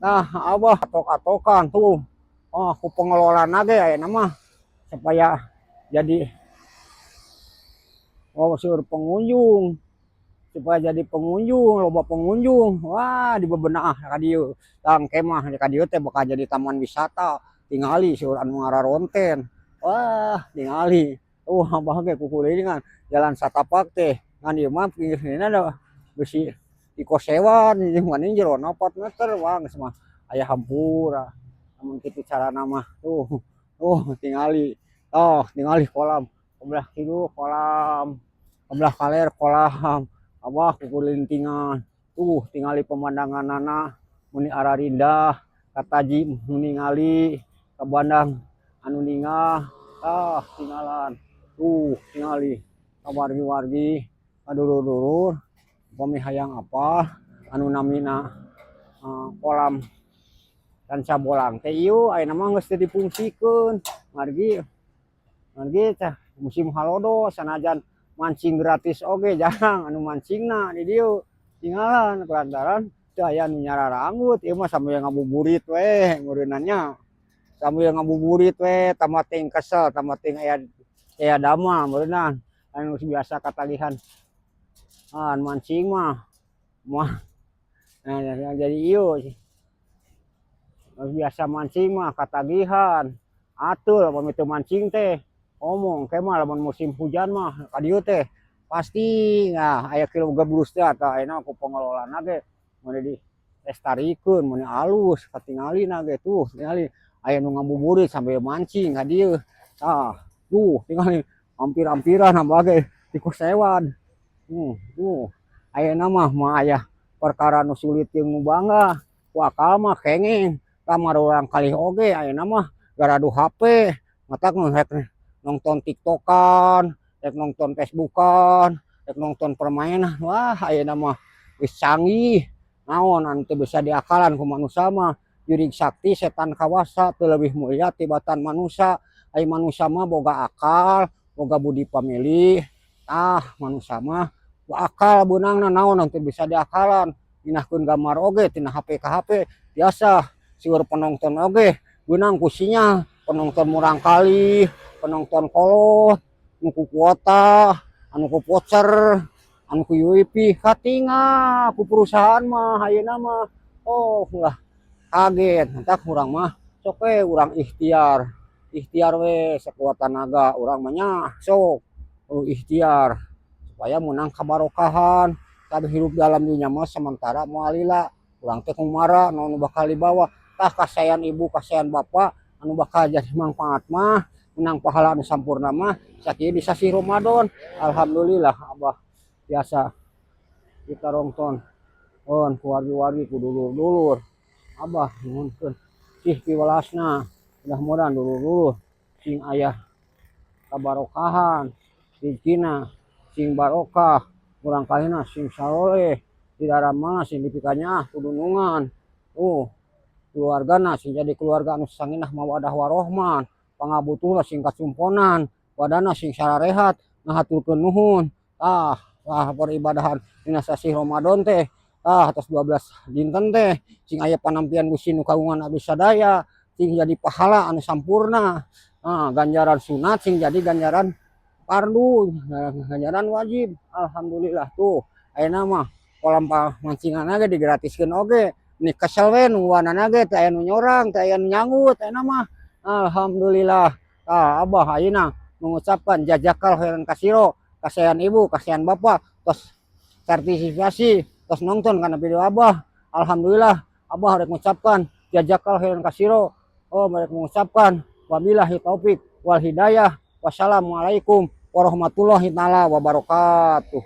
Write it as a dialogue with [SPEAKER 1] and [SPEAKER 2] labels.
[SPEAKER 1] Nah, Abah atok-atokan tuh. Oh, ku pengelolaan ge ayeuna mah supaya jadi, oh, seueur pengunjung, supaya jadi pengunjung, loba pengunjung. Wah, dibebenah ka dieu. Tah, engke mah ka dieu teh bakal jadi taman wisata. Tingali seueur anu ngararonten. Wah, tingali. Abah ge kukulilingan jalan satapak teh, ngan ieu mah pinggirna da bisi dikosewan jeung mani jerona 4 meter. Wah, geus mah aya hampura. Lamun kitu carana mah tuh. Tuh, tingali. Oh, tingali kolam. Sebelah kidul kolam, sebelah kaler kolam. Abah kukulintingan. Tuh, tingali pemandanganana meni ararindah, kataji ningali ka bandang anu ningah. Tah, tinggalan. Tuh, tingali ka wargi-wargi, ka dulur-dulur upami hayang apal anu namina kolam Ranca Bolang teh ieu ayeuna mah geus teu dipungsikeun. Margi margi tah musim halodo, sanajan mancing gratis oge jarang anu mancingna di dieu. Tinggalan lantaran teu aya nu nyararanggut ieu mah, sambil ngabuburit we meureunna nya. Sambil ngabuburit we, tambah teuing kesel, tambah teuing aya aya damel meureunna. Anu biasa katagihan ah mancing mah mah. Nah, jadi ieu biasa mancing mah katagihan atul upami teu mancing teh omong. Ke mah lamun musim hujan mah ka dieu teh pasti, nah, aya kilu gebrus teh. Tah, ayeuna ku pengelolana ge meuni dilestarikeun, meuni alus katingalina ge. Tuh, tingali aya nu ngabuburit sambil mancing ka dieu. Tah, tuh, tingali ampir-ampiran abah ge dikosewan. Tuh, ayeuna mah moal aya perkara nu sulit jeung nu bangga ku akal mah kenging kamar urang kalih oge. Ayeuna mah garaduh HP, matak nu rek nongton TikTokan, rek nongton Facebookan, rek nongton permainan. Wah, ayeuna mah geus canggih. Naon anu teu bisa diakalan ku manusa mah? Jurig sakti setan kawasa teu leuwih mulia tibatan manusa. Ai manusa mah boga akal, boga budi pamilih. Tah, manusa mah ku akal beunangna naon anu teu bisa diakalan? Mindahkeun gambar oge tina HP ka HP biasa. Seueur penonton oge beunang ku sinyal, penonton murang kali, penonton kolot nu ku kuota, anu ku voucher, anu ku wifi katingal ku perusahaan mah ayeuna mah. Oh lah, kaget. Matak urang mah sok we urang ikhtiar, ikhtiar we sekuat tanaga urang mah nya. Sok ikhtiar supaya menang kabarokahan. Kabeh hirup dalam dunya mah sementara, moal lila. Urang teh kumaha, naon nu bakal dibawa? Tah, kasaean ibu, kasaean bapak anu bakal jadi mangfaat mah, menang pahala anu sampurna mah sakieu di sasih Ramadan. Alhamdulillah, Abah biasa kita rongton on ku wargi-wargi, ku dulur-dulur. Abah nuhunkeun sih piwelasna. Mudah-mudahan dulur-dulur sing aya kabarokahan rezekina, sing barokah, urang kalihna sing saloleh di daramana, sing dipikanyaah ku dunungan. Keluargana sing jadi keluarga anu sakinah mawadah warohmah, pangabutuhna sing kacumponan, badana sing sararehat, ngahaturkeun nuhun. Tah tah, peribadahan dina sasih Ramadan teh, tah, atas 12 dinten teh sing aya panampian Gusti nu kagungan abdi sadaya, sing jadi pahala anu sampurna. Nah, ganjaran sunat sing jadi ganjaran fardu, ganjaran wajib. Alhamdulillah. Tuh, ayeuna mah kolam pamancingan ge digratiskeun oge. Ni kesel we nungguanana ge teu aya nu nyorang, teu aya nu nyanggut ayeuna mah. Alhamdulillah. Tah, Abah ayeuna mengucapkan jazakallah khairan katsiro, kasaean ibu, kasaean bapak tos partisipasi, tos nonton kana video Abah. Alhamdulillah, Abah rek mengucapkan jazakallah khairan katsiro. Oh, mereka mengucapkan wabillahi taufik wal hidayah. Wassalamualaikum warahmatullahi taala wabarakatuh.